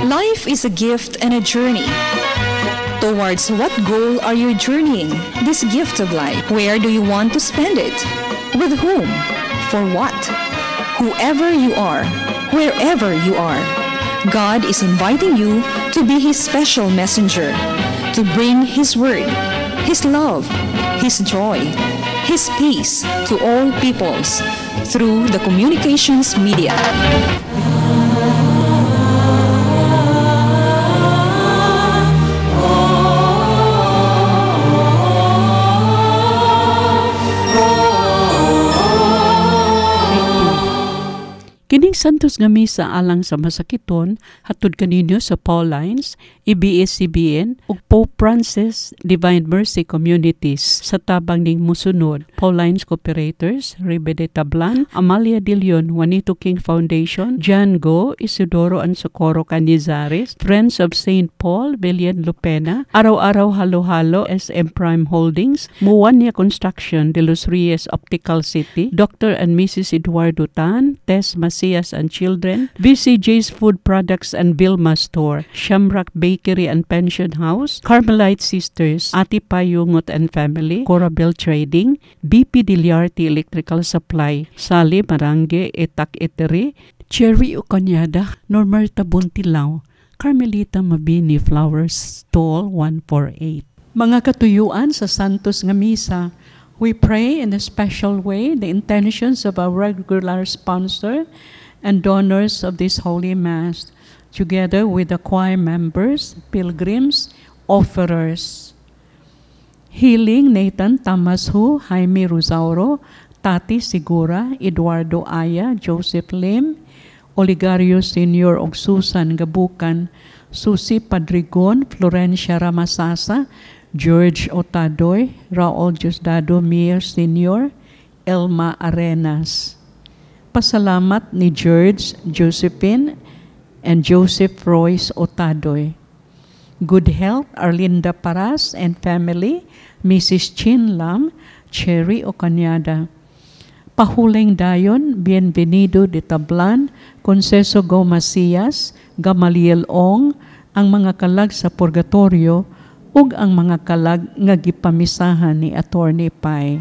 Life is a gift and a journey. Towards what goal are you journeying this gift of life? Where do you want to spend it? With whom? For what? Whoever you are, wherever you are, God is inviting you to be His special messenger, to bring His word, His love, His joy, His peace to all peoples through the communications media. Kining Santos nga Misa alang sa masakiton hatod kaninyo sa Paulines, ABS-CBN ug Pope Francis Divine Mercy Communities sa tabang ning musunod: Paulines Cooperators, Ribe de Tablan, Amalia de Leon, Juanito King Foundation, John Go, Isidoro and Socorro Canizares, Friends of St. Paul, Villian Lupena, Araw-Araw Halo-Halo, SM Prime Holdings, Muwania Construction, De Los Reyes Optical City, Dr. and Mrs. Eduardo Tan, Tess Macias and Children, VCJ's Food Products and Vilma Store, Shamrock Bakery and Pension House, Carmelite Sisters, Ati Payungot and Family, Corabel Trading, BP Diliarte Electrical Supply, Sally Marange Etak Etere, Cherry Ocanyada, Normerta Buntilao, Carmelita Mabini Flowers Stall 148. Mga katuyuan sa Santos nga Misa, we pray in a special way the intentions of our regular sponsor and donors of this Holy Mass, together with the choir members, pilgrims, offerers. Healing Nathan Thomas Hu, Jaime Rosauro, Tati Segura, Eduardo Aya, Joseph Lim, Oligario Sr. og Susan Gabukan, Susi Padrigon, Florencia Ramasasa, George Otadoy, Raul Diosdado Mir Sr., Elma Arenas. Pasalamat ni George, Josephine, and Joseph Royce Otadoy. Good health, Arlinda Paras and family, Mrs. Chin Lam, Cherry Ocanyada. Pahuling Dayon, Bienvenido de Tablan, Conceso Go Macias, Gamaliel Ong, ang mga kalag sa Purgatorio, ug ang mga kalag nga gipamisahan ni Attorney Pai.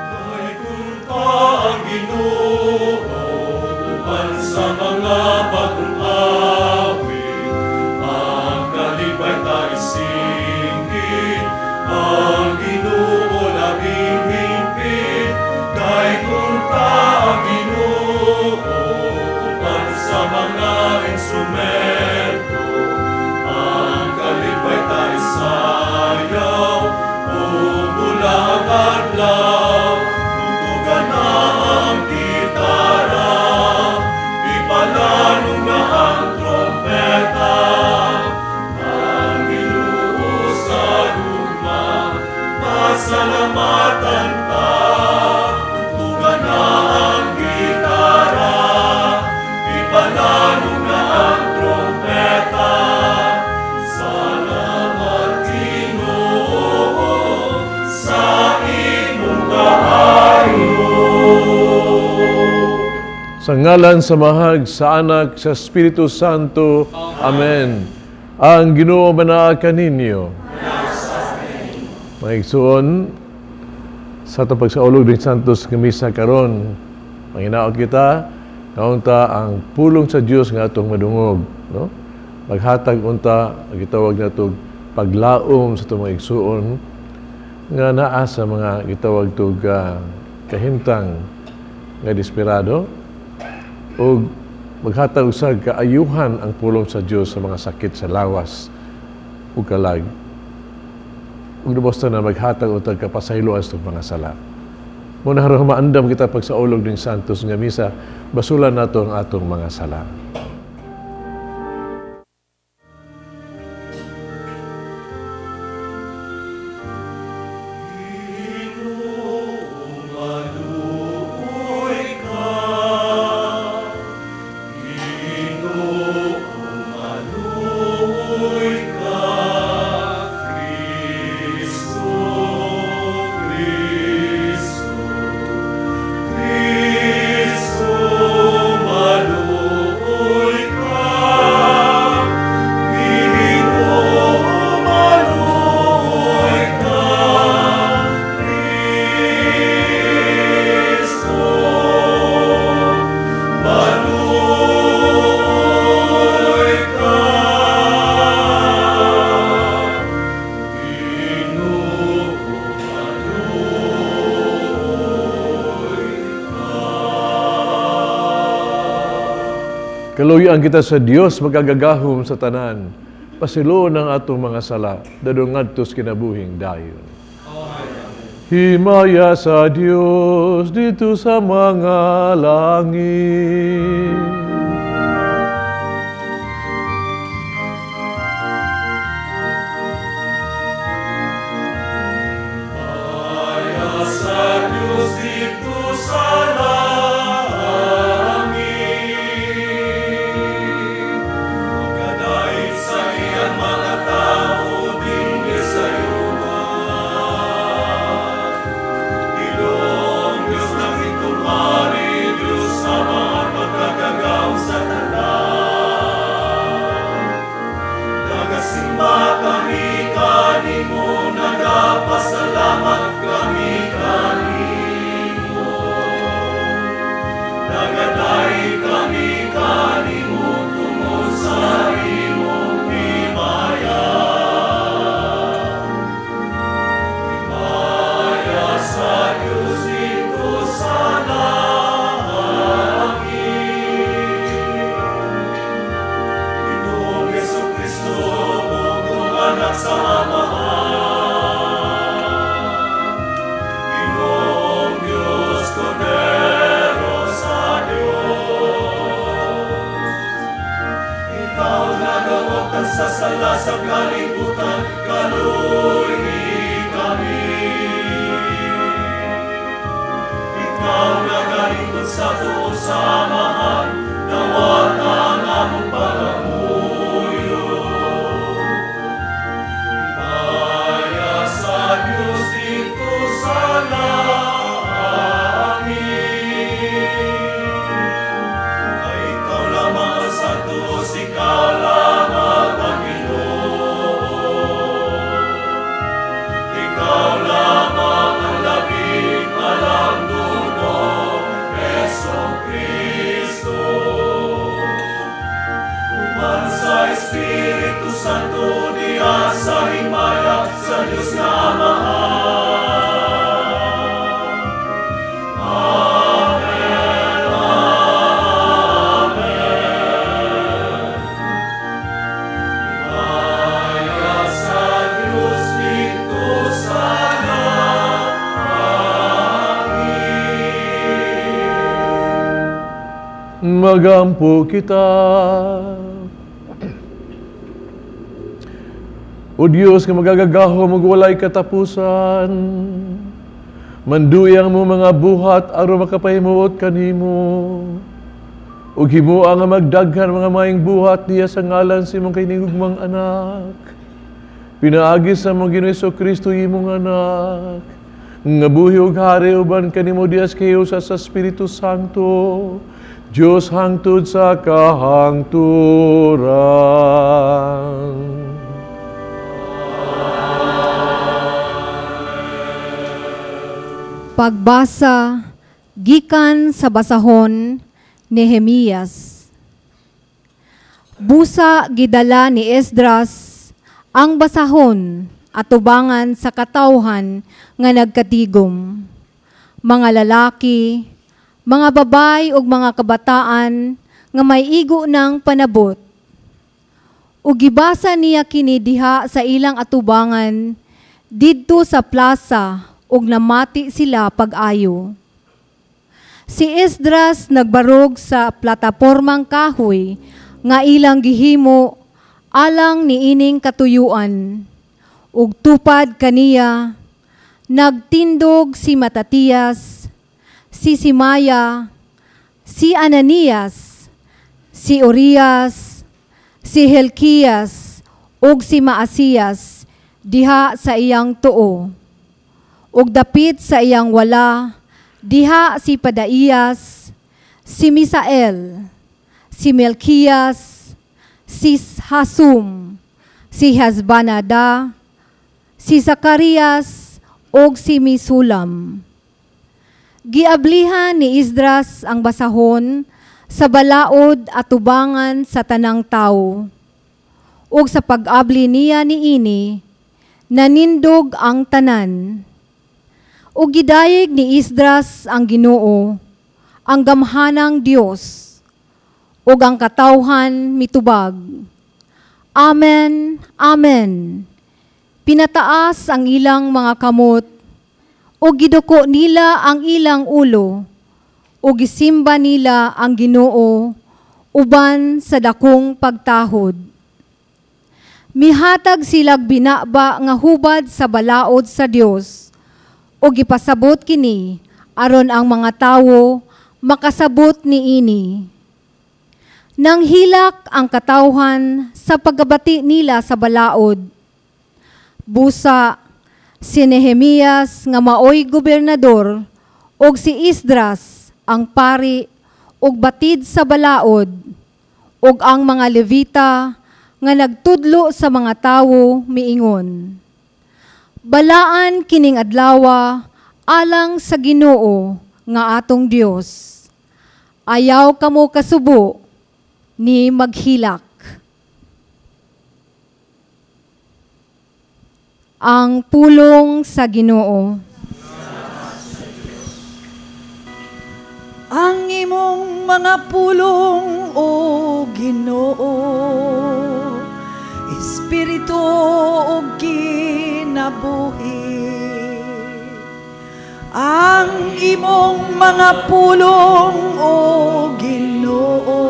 Kay kunta ang Ginoo uban sa mga bagong awit, ang kalipay ta isingit, ang Ginoo labing hingpit. Kay kunta ang Ginoo uban sa mga instrumento, ang kalipay ta isayaw, ug mula ang adlaw, tugtugan na ang gitara, ipalalong na ang trompeta, ang Ginoo sa gugma, pasalamatan ta, tugtugan na ang gitara, ipalalong na ang trompeta. Salamat Ginoo sa imong kaayo. Sa ngalan sa Mahag, sa Anak, sa Espiritu Santo. Amen. Ang Ginoo manaa kaninyo. Mga igsoon, sa atong pagsaulog ng Santos nga Misa karon, manghinaot kita kaunta ang pulong sa Dios nga atong madungog, no? Maghatag unta ang gitawag nato paglaom sa atong mga igsoon nga naa sa mga gitawag tog kahimtang nga desperado, ug maghatag usag kaayuhan ang pulong sa Dios sa mga sakit sa lawas ug kalag, ug basta na maghatag utag kapasayloan sa mga sala. Muna haron maandam kita pagsaulog ning Santos nga Misa, basulan nato ang atong mga sala. Cristo, Kaluoyan kita sa Dios magagagahom sa tanan. Pasiluon ang atong mga sala, dadong ngadto sa kinabuhing dayon. Himaya sa Dios dito sa mga langit. Himaya sa Dios dito sa langit. Magkadait sa iyang mga tao dinhi sa yuta. Ginoong Diyos ng Hari, Diyos sa mga pagkagagaw sa tanan. Nagasimba kami kanimo, nagapasalamat kami kanimo. Nagaday kami kanimo tungod sa imong himaya. Himaya sa Diyos dito sa langit. Ginoong Jesu Kristo, bugtong anak sa Amahan. Ginoong Diyos, Kordero sa Diyos. Ikaw nagawagtan sa sala sa kalibutan, kaluoy kami. Ikaw nagalingkod sa tuo sa Amahan, dawat ang among pangamuyo. Himaya sa Diyos dito sa langit. Ay ikaw lamang ang santos, ikaw lamang ang Ginoo. Ikaw lamang ang labing malamduno, Hesu Kristo. Uban sa Espiritu Santo, diya sa himaya sa Diyos nga Amahan. Amen, Amen. Himaya sa Diyos dito sa langit. Magampo kita. O Diyos nga magagagahom ug walay katapusan, manduyang mo mga buhat aron makapahimuot kanimo. Ug himoa nga magdaghan mga maayong buhat diya sa ngalan sa imong kahinigugmang anak. Pinaagi sa among Ginoo Kristo imong anak, nga buhi ug hari uban kanimo diya sa kahiusa sa Espiritu Santo, Diyos hangtod sa kahangturan. Pagbasa gikan sa basahon Nehemias. Busa gidala ni Esdras ang basahon atubangan sa katawhan nga nagkatigom. Mga lalaki, mga babay ug mga kabataan nga may igo ng panabot. Ug gibasa niya kini diha sa ilang atubangan didto sa plaza ug namati sila pag-ayo. Si Esdras nagbarog sa platapormang kahoy nga ilang gihimo alang niining katuyuan. Ug tupad kaniya nagtindog si Matatias, si Simaya, si Ananias, si Urias, si Helkias ug si Maasiyas diha sa iyang tuo. Ug dapit sa iyang wala diha si Padaiyas, si Misael, si Melkias, si Hasum, si Hasbanada, si Zacarias ug si Misulam. Giablihan ni Esdras ang basahon sa balaod atubangan sa tanang tawo. Ug sa pag-abli niya niini, nanindog ang tanan. Ug gidayeg ni Esdras ang Ginoo, ang gamhanang Dios. Ug ang katawhan mitubag, "Amen, Amen." Pinataas ang ilang mga kamot, ug giduko nila ang ilang ulo, ug gisimba nila ang Ginoo uban sa dakong pagtahod. Mihatag silag binaba nga hubad sa balaod sa Dios, ug gipasabot kini aron ang mga tawo makasabot niini. Nanghilak ang katawhan sa pagkabati nila sa balaod. Busa, si Nehemias nga maoy gobernador ug si Esdras ang pari ug batid sa balaod ug ang mga Levita nga nagtudlo sa mga tawo miingon, "Balaan kining adlawa alang sa Ginoo nga atong Dios. Ayaw kamo kasubo ni maghilak." Ang pulong sa Ginoo. Ang imong mga pulong, o Ginoo, espiritu ug kinabuhi. Ang imong mga pulong, o Ginoo,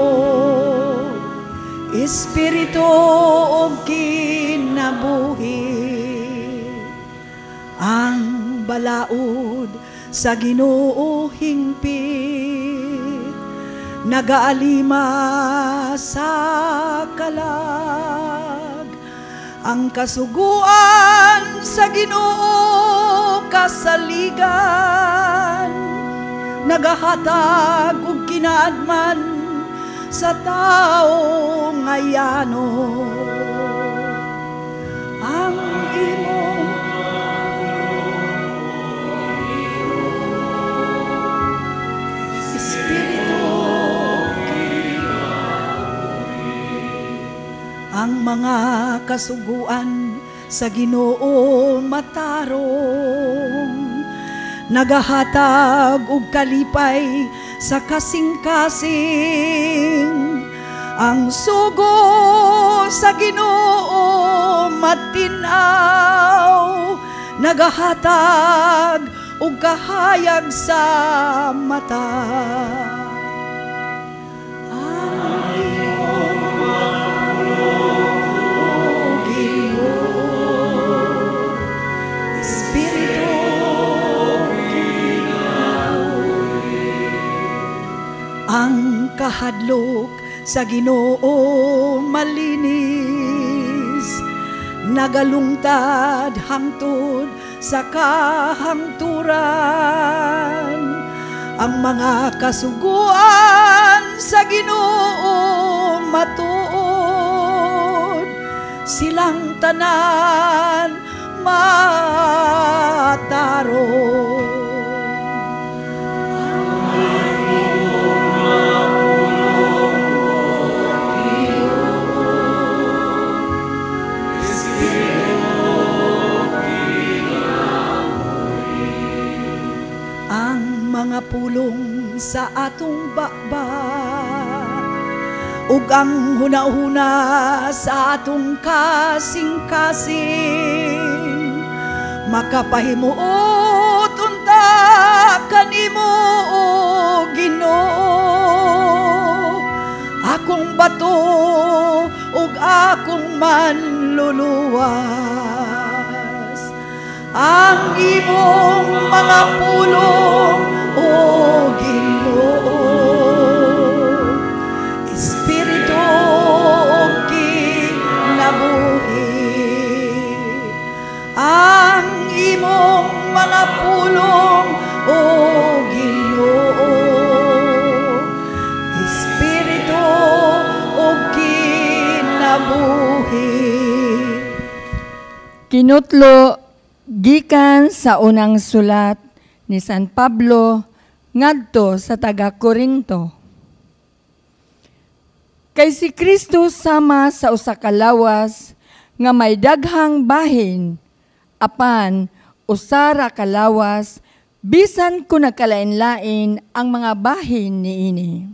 espiritu ug kinabuhi. Ang balaod sa Ginoo hingpit, nagaalima sa kalag. Ang kasuguan sa Ginoo kasaligan, nagahatag og kinaadman sa tao ngayano. Ang imong espiritu, ang mga kasuguan sa Ginoo matarong, nagahatag og kalipay sa kasing-kasing. Ang sugo sa Ginoo matin-aw, nagahatag og kahayag sa mata. Ang imong o Ginoo, espiritu kinabuhi. Ang kahadlok sa Ginoo malinis, nagalungtad hangtod sa kahangturan. Ang mga kasuguan sa Ginoo matuod, silang tanan matarong. Ang mga pulong sa atong baba ug ang hunahuna sa atong kasing-kasing, makapahimuot unta kanimo, o Ginoo, akong bato ug akong manluluwas. Ang imong mga pulong, o Ginoo, espiritu ug kinabuhi. Ang imong mga pulong, o Ginoo, espiritu ug kinabuhi. Kinutlo gikan sa unang sulat ni San Pablo ngadto sa taga Korinto. Kay si Kristo sama sa usa ka lawas nga may daghang bahin, apan usa ra ka lawas bisan kun nagkalain-lain ang mga bahin niini.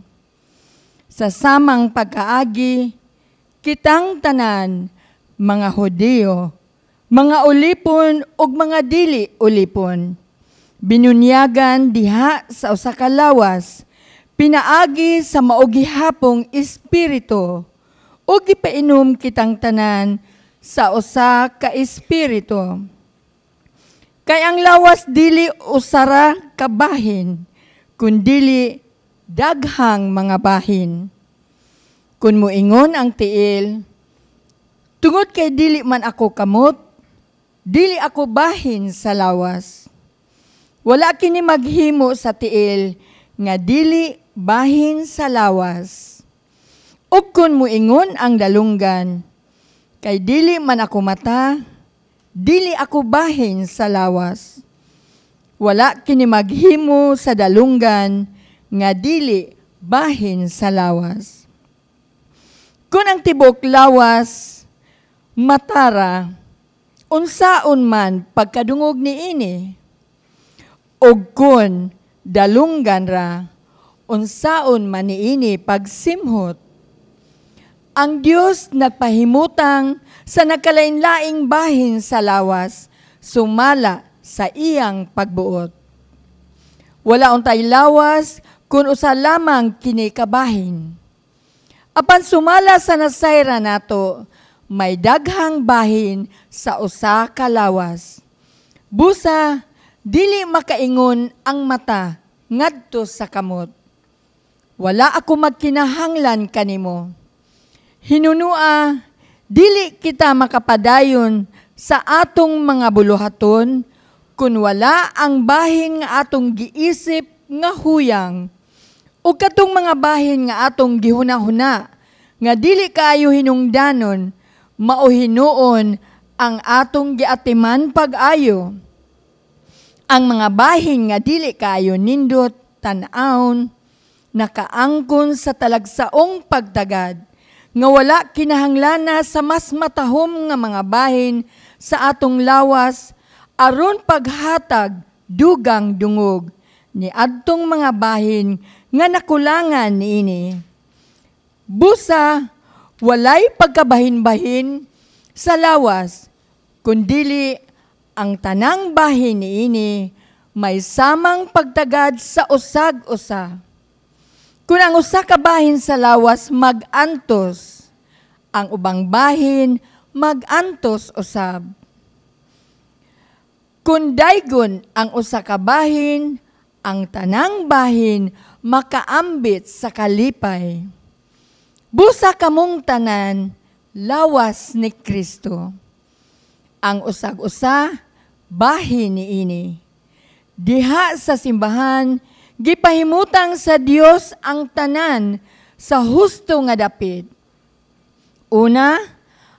Sa samang pagkaagi, kitang tanan, mga Hudiyo, mga ulipon ug mga dili ulipon, binunyagan diha sa usa ka lawas, pinaagi sa mao gihapong espiritu, ug gipainom kitang tanan sa usa ka espiritu. Kay ang lawas dili usara ka bahin, kundili daghang mga bahin. Kun moingon ang tiil, tungod kay dili man ako kamot, dili ako bahin sa lawas. Wala kini maghimo sa tiil nga dili bahin sa lawas. Ug kun moingon ang dalunggan, kay dili man ako mata, dili ako bahin sa lawas. Wala kini maghimo sa dalunggan nga dili bahin sa lawas. Kun ang tibok lawas matara, unsaon man pagkadungog niini? Og kun dalunggan ra, unsaon man niini pagsimhot? Ang Dios nagpahimutang sa nagkalain-laing bahin sa lawas, sumala sa iyang pagbuot. Wala untay lawas kun usa lamang kini kabahin. Apan sumala sa nasayra nato, may daghang bahin sa usa ka lawas. Busa, dili makaingon ang mata ngadto sa kamot. Wala ako magkinahanglan kanimo. Hinunua, dili kita makapadayon sa atong mga buluhaton kun wala ang bahin nga atong giisip nga huyang o katong mga bahin nga atong gihuna-huna nga dili kaayo hinungdanon, mao hinuon ang atong giatiman pag-ayo. Ang mga bahin nga dili kaayo nindot tan-awon, nakaangkon sa talagsaong pagtagad nga wala kinahanglana sa mas matahom nga mga bahin sa atong lawas aron paghatag dugang dungog ni adtong mga bahin nga nakulangan niini. Busa, walay pagkabahin-bahin sa lawas, kundili ang tanang bahin niini may samang pagtagad sa usag-usa. Kung ang usa ka bahin sa lawas magantos, ang ubang bahin magantos usab. Kung daygon ang usa ka bahin, ang tanang bahin makaambit sa kalipay. Busa kamong tanan, lawas ni Kristo. Ang usag-usa, bahin niini. Diha sa simbahan, gipahimutang sa Dios ang tanan sa husto nga dapit. Una,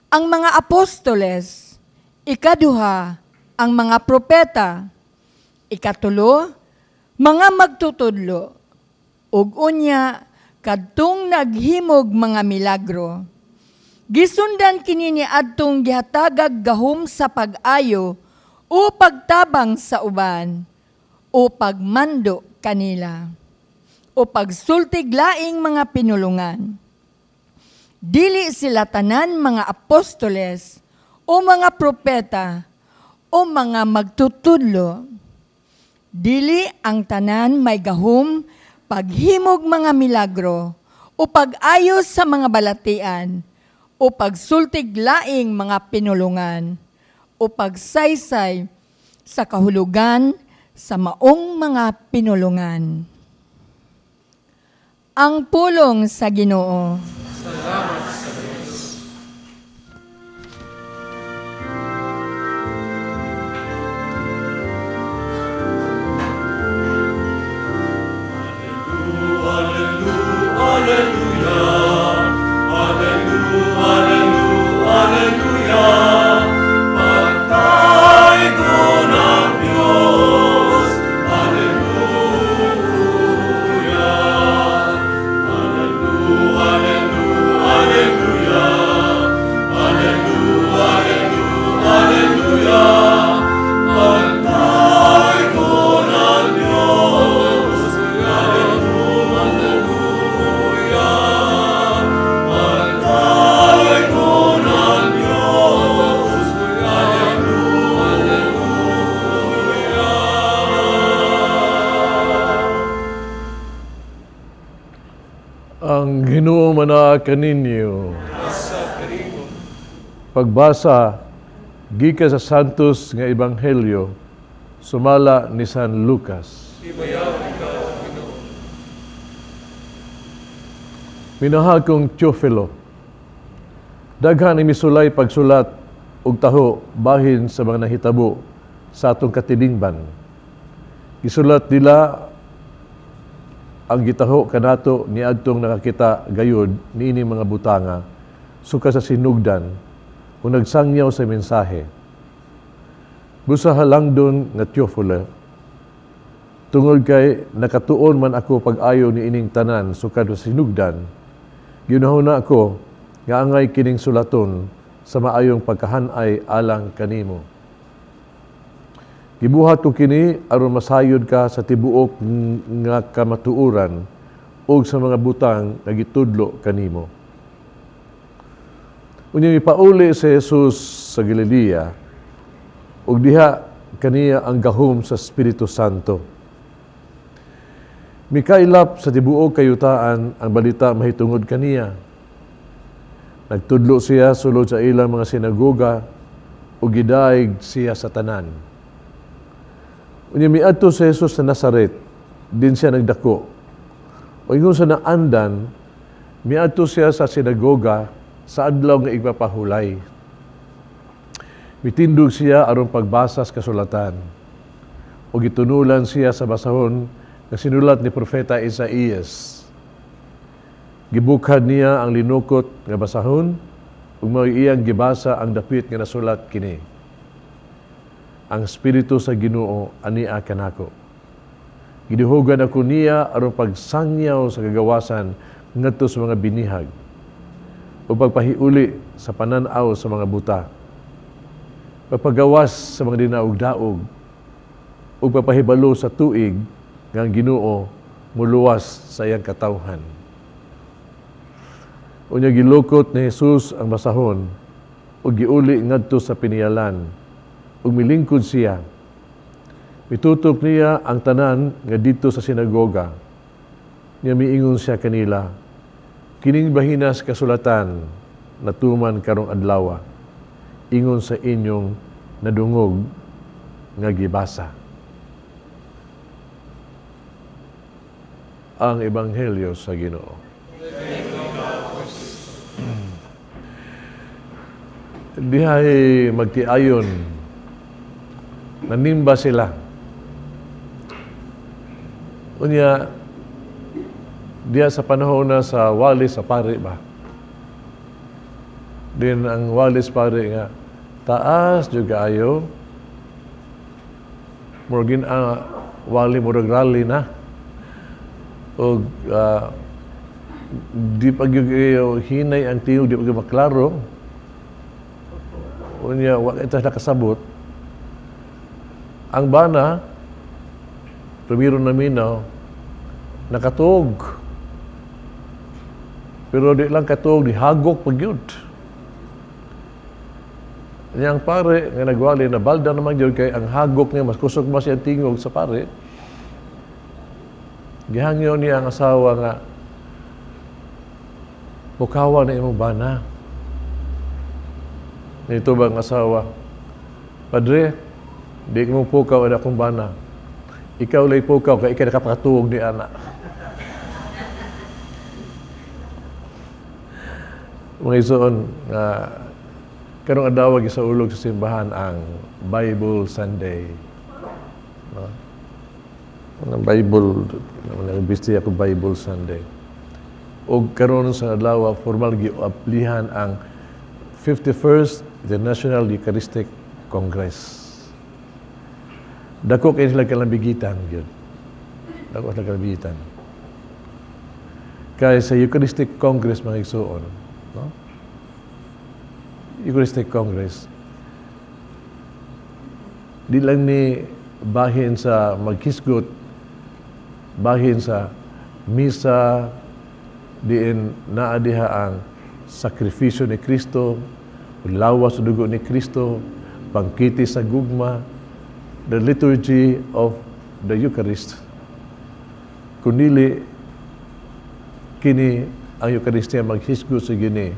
ang mga apostoles. Ikaduha, ang mga propeta. Ikatulo, mga magtutudlo. Ug unya, kadtong naghimog mga milagro. Gisundan kini ni adtong gihatagag gahom sa pag-ayo o pagtabang sa uban o pagmando kanila o pagsultig laing mga pinulungan. Dili sila tanan mga apostoles o mga propeta o mga magtutudlo. Dili ang tanan may gahom paghimog mga milagro o pag-ayos sa mga balatian o pagsultig laing mga pinulungan o pagsaysay sa kahulugan sa maong mga pinulungan. Ang pulong sa Ginoo. Salamat sa Diyos. Alleluia, alleluia, alleluia, alleluia. Pagtaygon ang Diyos. Alleluia, alleluia, alleluia, Ang Ginoo manaa kaninyo. Pagbasa gikan sa Santos nga Ebanghelyo sumala ni San Lucas. Minahal kong Teofilo, daghan ang misulay pagsulat og taho bahin sa mga nahitabo sa atong katilingban. Gisulat nila ang gitaho kanato niadtong nakakita gayud niini mga butanga suka sa sinugdan o nagsangyaw sa mensahe. Busa halangdon nga Teofilo, tungod kay nakatuon man ako pag-ayo niining tanan sukad sa sinugdan, ginahuna ako nga angay kining sulaton sa maayong pagkahanay alang kanimo. Gibuhat ko kini aron masayod ka sa tibuok nga kamatuoran ug sa mga butang nga gitudlo kanimo. Unya mipauli si Jesus sa Galilea ug diha kaniya ang gahom sa Espiritu Santo. Mikailap sa tibuok kayutaan ang balita mahitungod kaniya. Nagtudlo siya sulod sa ilang mga sinagoga ug gidaig siya sa tanan. Unya miadto si Jesus sa Nazaret, din siya nagdako. O ingon sa naandan, miadto siya sa sinagoga sa adlaw nga igpapahulay. Mitindog siya aron pagbasa sa kasulatan. O gitunulan siya sa basahon nga sinulat ni Propeta Isaías. Gibukhad niya ang linukot nga basahon ug mao iyang gibasa ang dapit nga nasulat kini. Ang Espiritu sa Ginoo ania kanako. Gidihugan ako niya aron pagsangyaw sa kagawasan ngadto sa mga binihag o pagpahiuli sa panan-aw sa mga buta, pagpagawas sa mga dinaog-daog, ug pagpahibalo sa tuig nga ang Ginoo muluwas sa iyang katawhan. Unya gilukot ni Jesus ang basahon ug giuli ngadto sa piniyalan ug milingkod siya. Mitutok niya ang tanan nga didto sa sinagoga. Nya miingon siya kanila, kining bahinas kasulatan natuman karong adlawa, ingon sa inyong nadungog nga gibasa. Ang Ebanghelyo sa Ginoo. Dihay magtiayon, nanimba sila. Unya, diya sa panahon na sa walis sa pari ba? Din ang walis pari nga, taas juga ayo, muragin ang wali murag rally na. Og di pag hinay ang tingog, di pag maklaro. Unya, wa kita nakasabot. Ang bana, primero na minaw, nakatuog. Pero di lang katuog, di hagok pag yun. Ang pare, nga nagwali, na balda naman yun, kay ang hagok niya, mas kusog mas siyang tingog sa pare. Gihangyo niya ang asawa nga, pukawa na imong bana. Nito ba ang asawa? Padre, di mo pukaw ang akong bana. Ikaw lay pukaw, kay ikaw nakapakatuog ni ana. Mga isuon, karong adlaw sa ulog sa simbahan ang Bible Sunday. No? Ang Bible, nag-bisti ako Bible Sunday. Og karon sa adlaw formal giaplihan ang 51st International Eucharistic Congress. Dako kay sila kalambigitan gyud. Dako sila kalambigitan. Kay sa Eucharistic Congress mga igsuon, no? Eucharistic Congress di lang ni bahin sa maghisgot, bahin sa misa, diin naa diha ang sakripisyo ni Kristo, lawas sa dugo ni Kristo, bangkiti sa gugma, the liturgy of the Eucharist. Kundili Kini ang Eucharistia maghisgot sa gini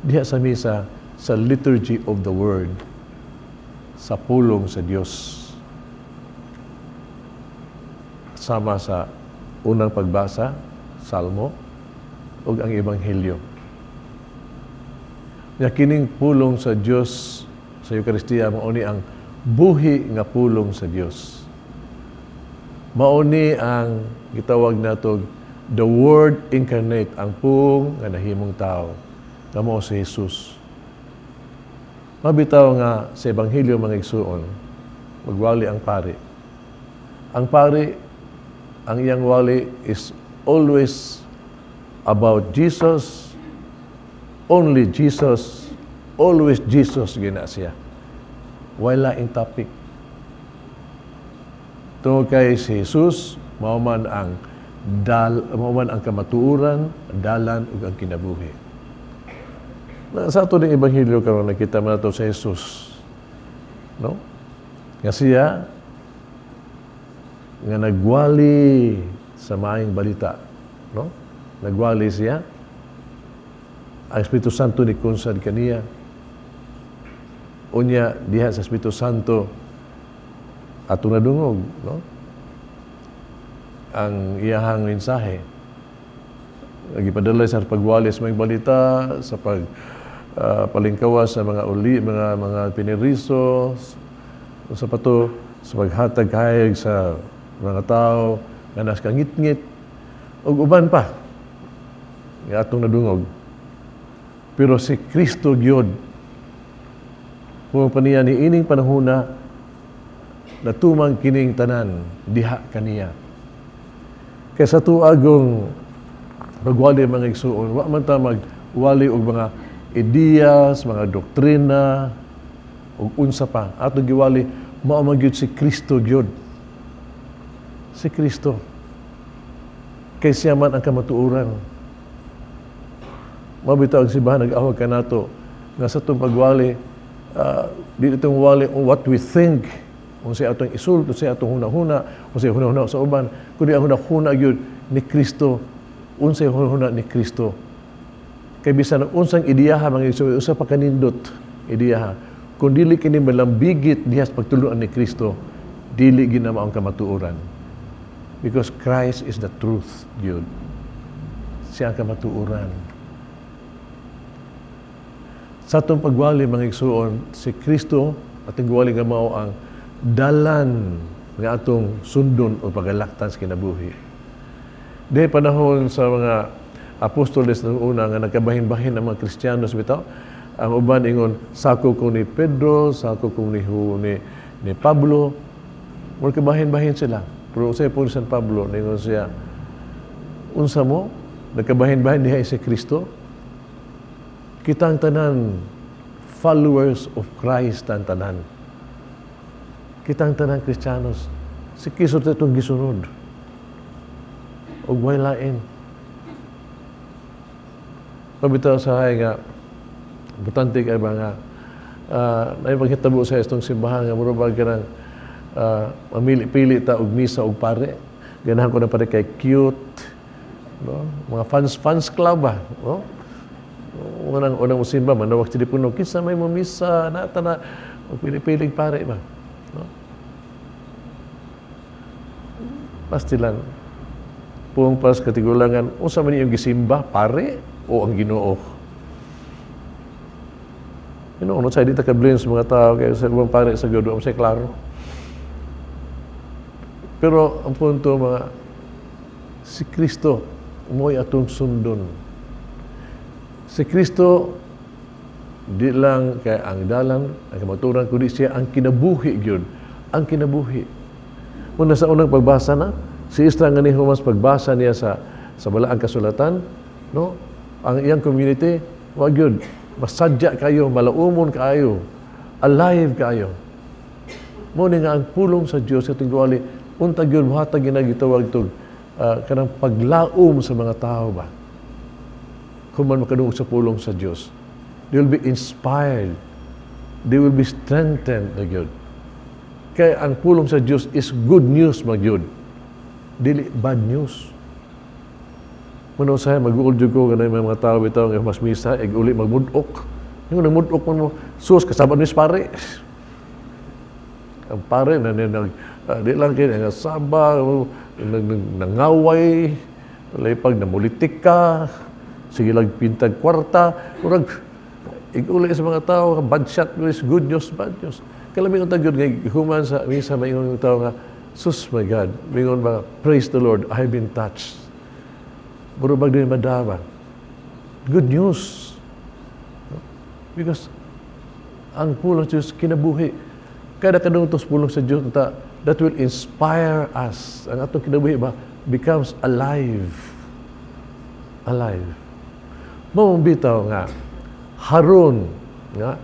diha sa misa, sa liturgy of the word, sa pulong sa Dios. Sama sa unang pagbasa, Salmo, ug ang Ebanghelyo. Nya kining pulong sa Dios sa Eucharistia mao ni ang buhi nga pulong sa Dios. Mao ni ang gitawag nato the Word incarnate, ang pulong nga nahimong tao, nga mao si Jesus. Mabitaw nga sa Ebanghelyo, mga igsuon, magwali ang pari. Ang pari, ang iyang wali is always about Jesus, only Jesus, always Jesus gina siya. Wala in topic. Tungod kay si Jesus, mao man ang kamatuoran, dalan ug ang kinabuhi. Na, sa ato ning ebanghelyo karon, nakita man nato sa Jesus. No? Nga siya nga nagwali sa maayong balita, no? Nagwali siya. Ang Espiritu Santo ni kunsad kaniya. Unya diha sa Espiritu Santo ato nadungog, no? Ang iyahang mensahe. Gipadala sa pagwali sa mga balita, sa pag palingkawa sa mga uli, mga piniriso, sa pato sa paghatag kahayag sa mga tao nga nas kangitngit ug uban pa nga atong nadungog. Pero si Kristo gyud kung pa niya ni ining panahona natumang kining tanan diha kaniya. Kay sa tuagong pagwali, mga igsuon, wa man ta magwali og mga ideas, mga doktrina ug unsa pa. Atong giwali mao man gyud si Kristo gyud. Si Kristo. Kay siya man ang kamatuoran. Mabitaw ang simbahan nag-awag kanato nga sa atong pagwali, di itong wali on what we think, kung sa atong isulti, kung sa atong hunahuna, kung sa hunahuna sa uban, kundi ang hunahuna gyud ni Kristo, unsay hunahuna ni Kristo. Kay bisan unsang ideyaha, mga igsoon, usa pa kanindot ideyaha, kung dili kini malambigit diha sa pagtuluan ni Kristo, dili gina mao ang kamatuoran. Because Christ is the truth gyud. Siya ang kamatuoran. Sa atong pagwali, mga igsuon, si Kristo atong giwali nga mao ang dalan nga atong sundon o pagalaktan sa kinabuhi. Di panahon sa mga apostoles nung una nga nagkabahin-bahin ang mga Kristiyano sa bitaw, ang uban ingon, "Sako ko ni Pedro, sako ko ni Pablo." Mura kabahin-bahin sila. Pero sa po ni San Pablo, ningon siya, "Unsa mo? Nagkabahin-bahin diha si Kristo? Kitang tanan, followers of Christ ang tanan. Kitang tanan Kristiyanos. Si Kristo itong gisunod. Ug way lain." Pabitaw sa hay nga, importante kay ba nga, naipaghitabo sa itong simbahan nga mura ba kanang mamili-pili ta og misa og pare. Ganahan ko na pare kay cute, no? Mga fans fans club ba, no? Unang unang simba manawag sa telepono, "Kinsa may mo misa nata na pili-piling pare ba?" No? Pastilan puong pas katigulangan, unsa man iyong gisimba, pare o ang Ginoo? No, sa di ta ka-blame sa mga tao kay sa ubang pare sa gyud sa klaro. Pero ang punto, mga si Kristo mo'y atong sundon. Si Kristo di lang kay ang dalan, ang kamatuoran, kundi siya ang kinabuhi gyud, ang kinabuhi. Muna sa unang pagbasa na, si Isra nga ni humas pagbasa niya sa balaang kasulatan, no? Ang iyang community, wa gyud masadya kayo, malaumon kaayo, alive kaayo. Mo ni nga ang pulong sa Dios sa tingwali, unta gyud mohatag ginagitawag tog kanang paglaom sa mga tao ba. Kung man makadungog sa pulong sa Dios, they will be inspired. They will be strengthened na gyud. Kaya ang pulong sa Dios is good news magyud. Dili bad news. Muna usahay mag-uol jud ko kanay mga tao bitaw nga mas misa ig uli magmudok. Yung nagmudok man mo, sus kasama ni pare. Ang pare na nag di lang kay nga saba, nangaway, pag namulitik ka, sige lang pintag kwarta, murag ig-uli sa mga tao, bad shot news, good news, bad news. Kalami unta gyud nga human sa misa maingon ang tao nga, sus my God, mingon ba, praise the Lord, I have been touched. Mura bag di madama. Good news. Because ang pulong sa Diyos, kinabuhi. Kada kadungtos pulong sa Diyos, that will inspire us. Ang atong kinabuhi ba, becomes alive. Alive. Mao bitaw nga, haron nga,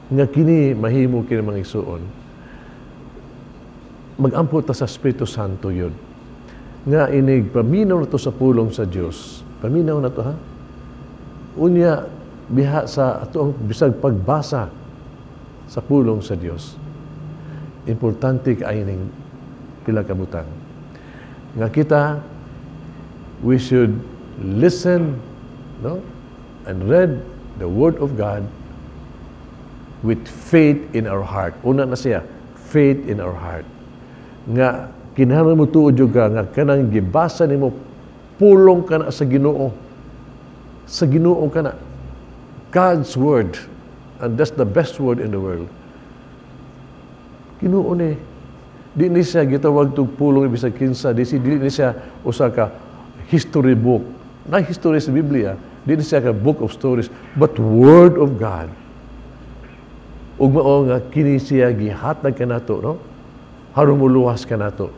nga kini mahimo kini mga igsuon. Magampo ta sa Espiritu Santo yun. Nga inig paminaw na to sa pulong sa Dios. Paminaw na to, ha? Unya biha sa ato ang bisag pagbasa sa pulong sa Dios. Importante kaayo ning pila ka butang. Nga kita, we should listen, no? And read the Word of God with faith in our heart. Una na siya, faith in our heart. Nga kinahanglan mo tuod jud ka nga kanang gibasa nimo pulong kana sa Ginoo. Sa Ginoo kana. God's word. And that's the best word in the world. Ginoo ni. Di ni siya gitawag tug pulong bisag kinsa, di si dili ni siya usa ka history book. Na history sa Biblia, di ni siya ka book of stories, but word of God. Ug mao nga kini siya gihatag kanato, no? Haron moluwas kanato.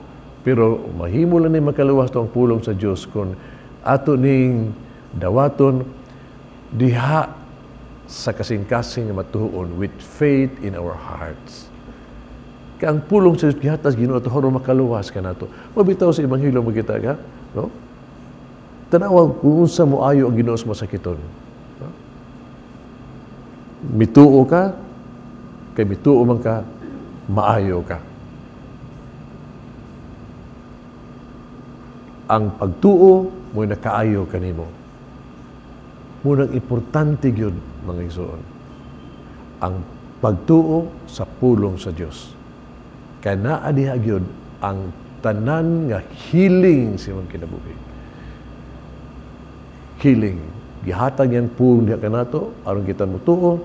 Pero mahimo lang ni makaluwas to ang pulong sa Dios kung ato ning dawaton diha sa kasing-kasing nga matuon with faith in our hearts. Kaya ang pulong sa Dios gihatag Ginoo ato haron makaluwas kanato. Mabitaw sa ebanghelyo makita ka, no? Tanawa kung unsa mo ayo ang Ginoo sa masakiton. No? Mituo ka, kay mituo man ka, maayo ka. Ang pagtuo mo'y nakaayo kanimo. Munang importante gyud mga igsoon. Ang pagtuo sa pulong sa Dios. Kay naa diha gyud ang tanan nga healing sa imong kinabuhi. Healing. Gihatag niyang pulong diha kanato aron kita motuo,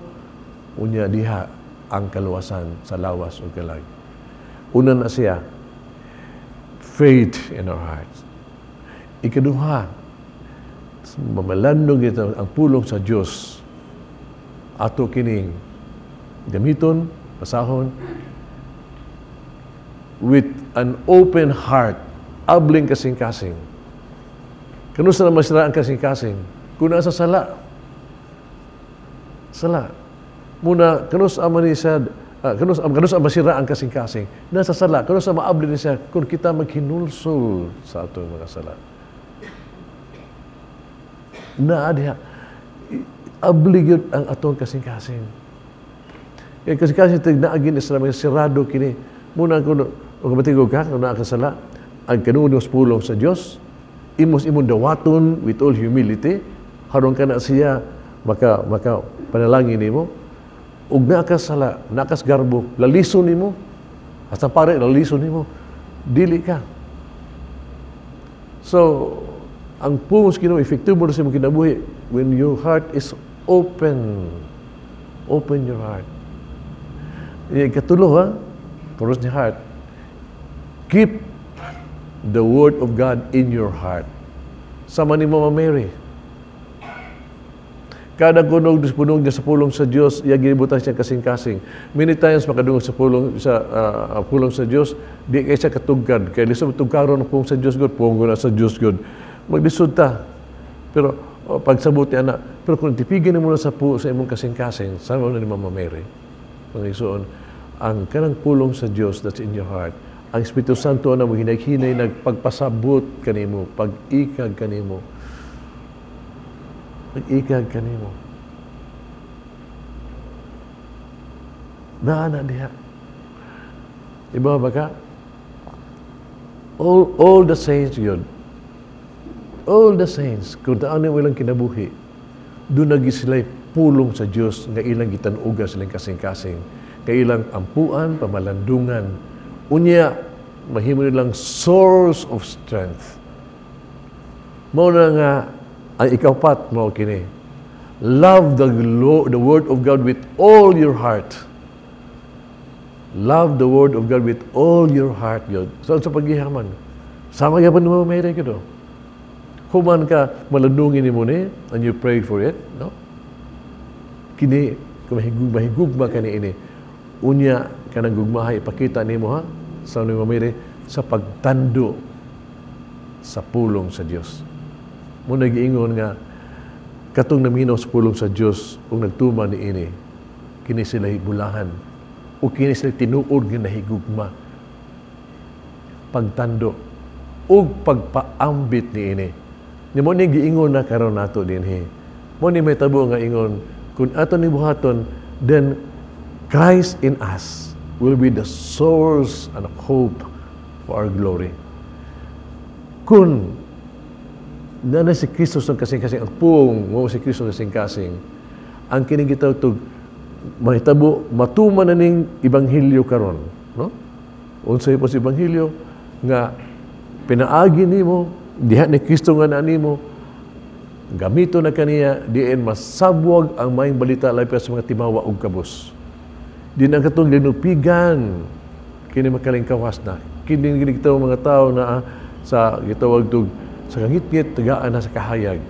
unya diha ang kaluwasan sa lawas ug kalag. Una na siya, faith in our hearts. Ikaduha, mamalandong ito ang pulong sa Diyos. Ato kining gamiton, basahon, with an open heart, abling kasing-kasing. Kanusa na masira ang kasing-kasing? Kung nasa sala. Sala. Muna, kanus ama ni siya, kanus masira ang kasing-kasing? Nasa sala. Kanus maabli ni siya kung kita maghinulsol sa atong mga sala. Naa diha. Abli gyud ang atong kasing-kasing. Kaya kasing-kasing tig naagin sa mga sirado kini. Muna kung matigog ka, kung naa ka sala, ang kanunos pulong sa Dios, imos imong dawaton with all humility, haron ka na siya maka panalangin nimo. Ug naa ka sala, naa ka garbo, lalison nimo. Hasta pare lalison nimo. Dili ka. So, ang pulong sa Ginoo epektibo na sa imong kinabuhi when your heart is open. Open your heart. Ikatulo, ha? Puros ni heart. Keep the word of God in your heart. Sama ni Mama Mary. Kada kunog punog niya sa pulong sa Dios, iya ginibutan siya kasing-kasing. Many times makadungog sa pulong sa pulong sa Dios, di kay siya katugkad. Kay lisod tugkaron ang pulong sa Dios God, pulong na sa Dios God. Maglisod ta. Pero pagsabot niya na, pero kung tipigin mo na sa sa imong kasing-kasing, sama na ni Mama Mary. Mga igsoon, ang kanang pulong sa Dios that's in your heart, ang Espiritu Santo na mo hinay-hinay nagpagpasabot kanimo, pag-ikag kanimo. Pag-ikag kanimo. Naa na diha. Iba ba ka? All the saints yun. All the saints, kung taan mo ilang kinabuhi, doon nagi sila pulong sa Dios nga ilang gitanuga silang kasing-kasing, nga ilang ampuan, pamalandungan. Unya, mahimo nilang source of strength. Mao na nga ang ikaupat mao kini. Love the word of God with all your heart. Love the word of God with all your heart, yun. So, sa paggihaman, sama gyapon mo may do. Human ka malandungin nimo ni and you pray for it, no? Kini kung mahigugma ka niini. Unya kanang gugmahay ipakita nimo ha sa ni Mary sa pagtando sa pulong sa Dios. Mo nagiingon nga katong naminaw sa pulong sa Dios ug nagtuman niini, kini sila bulahan o kini sila tinuod nga nahigugma. Pagtando ug pagpaambit niini. Ni mo ni giingon na karon nato dinhi. Mo ni may tabo nga ingon kun ato ni buhaton, then Christ in us will be the source and hope for our glory. Kun na si Kristo sa kasing-kasing, ang puong mo si Kristo sa kasing-kasing, ang kining gitawag tog mahitabo matuman na ning ebanghelyo karon, no? Unsay po si ebanghelyo nga pinaagi nimo diha ni Kristo nga naa nimo, gamito na kaniya diin masabwag ang maayong balita labi sa mga timawa ug kabus. Din ang katong linupigan kini makalingkawas na. Kini gitawag mga tawo na sa gitawag tog sa kangitngit tagaan na sa kahayag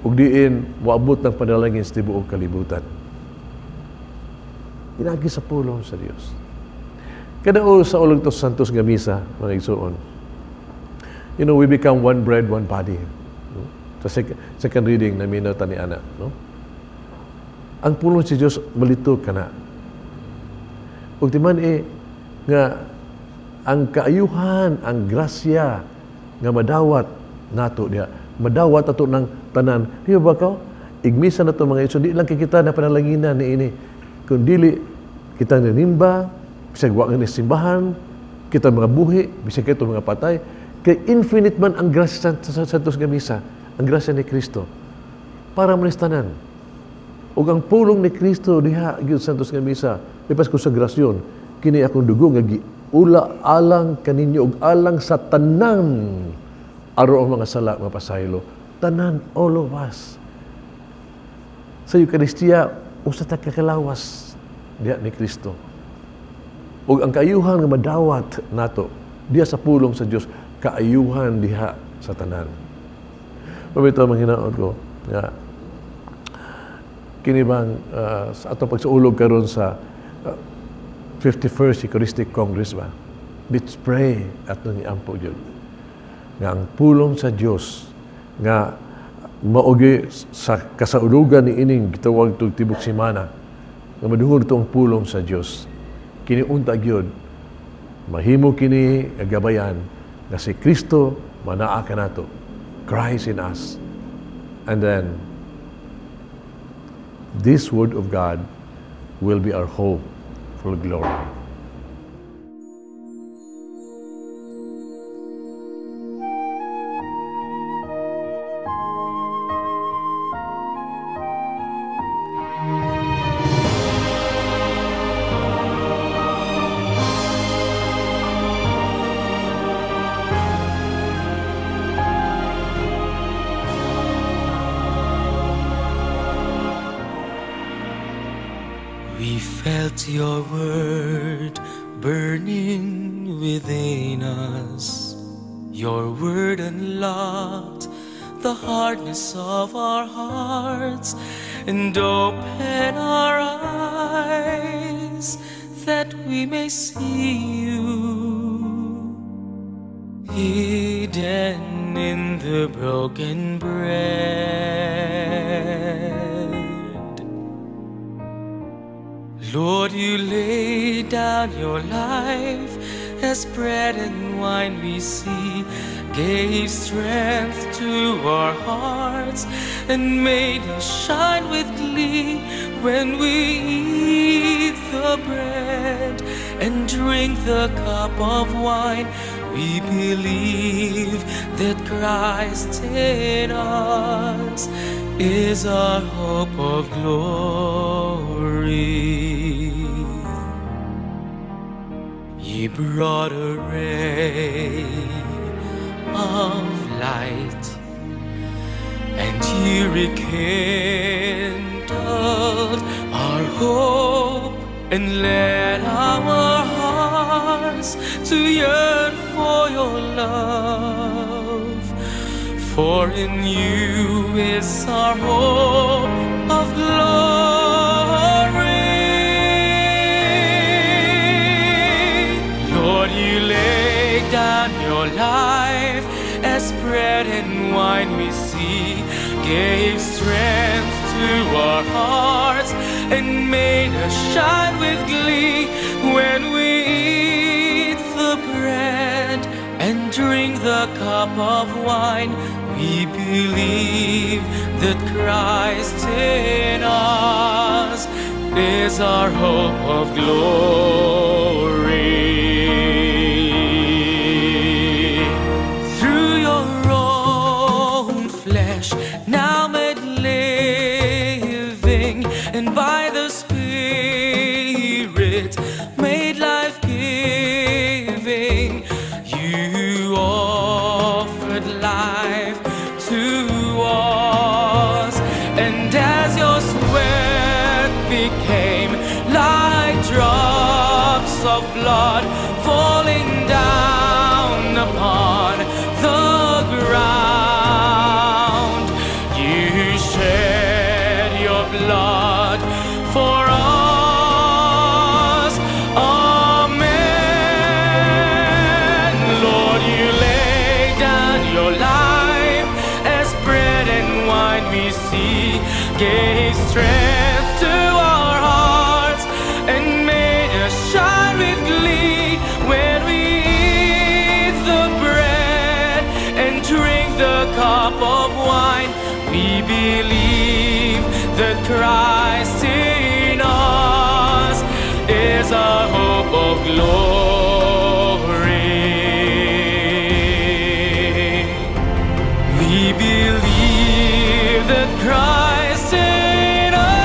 ug diin moabot ng panalangin sa tibuok kalibutan. Pinagi sa pulong sa Dios. Kada sa ulog to Santos nga misa, mga igsoon. You know, we become one bread, one body. No? Sa second reading na minata ni Ana, no? Ang pulong sa Dios malito kana. Ug timan nga ang kaayuhan, ang grasya nga madawat nato diha, madawat ato ng tanan. Di ba ka? Igmisa na to mga igsoon, di lang kay kita na panalanginan niini, kun dili kita nanimba, bisag wa nga simbahan, kita mga buhi, bisag kita mga patay, kay infinite man ang grasya sa Santos nga misa, ang grasya ni Kristo para man tanan. Ug ang pulong ni Kristo diha gyud Santos nga misa, lipas ko sa grasyon, kini akong dugo nga giula alang kaninyo ug alang sa tanan aron ang mga sala mapasaylo. Tanan, all of us. Sa Eucharistia, usa ta kakalawas diha ni Kristo. Ug ang kaayuhan nga madawat nato diha sa pulong sa Dios, kaayuhan diha sa tanan. Pabito mga hinaot ko nga kini bang sa atong pagsaulog karon sa 51st Eucharistic Congress ba? Let's pray atong iampo gyud nga ang pulong sa Dios nga maogi sa kasaulugan ni ining gitawag tug tibok semana nga madungog tong pulong sa Dios, kini unta gyud mahimo kini nga gabayan nga si Kristo manaa kanato, Christ in us, and then this word of God will be our hope for glory. We felt your word burning within us. Your word unlocked the hardness of our hearts and opened our eyes that we may see you hidden in the broken bread. Lord, you laid down your life as bread and wine we see, gave strength to our hearts and made us shine with glee when we eat the bread and drink the cup of wine. We believe that Christ in us is our hope of glory. You brought a ray of light, and you rekindled our hope and led our hearts to yearn for your love. For in you is our hope of glory. Lord, you laid down your life as bread and wine we see, gave strength to our hearts and made us shine with glee. When we eat the bread and drink the cup of wine, we believe that Christ in us is our hope of glory. Through your own flesh, now made living, and by the Spirit made life-giving, you offered life to us. And as your sweat became like drops of blood falling down upon the ground, you shed your blood for us. Amen. Lord, you lay down your life as bread and wine we see, gave strength to our hearts and made us shine with glee. When we eat the bread and drink the cup of wine, we believe that Christ in us is our hope of glory. We believe that Christ in us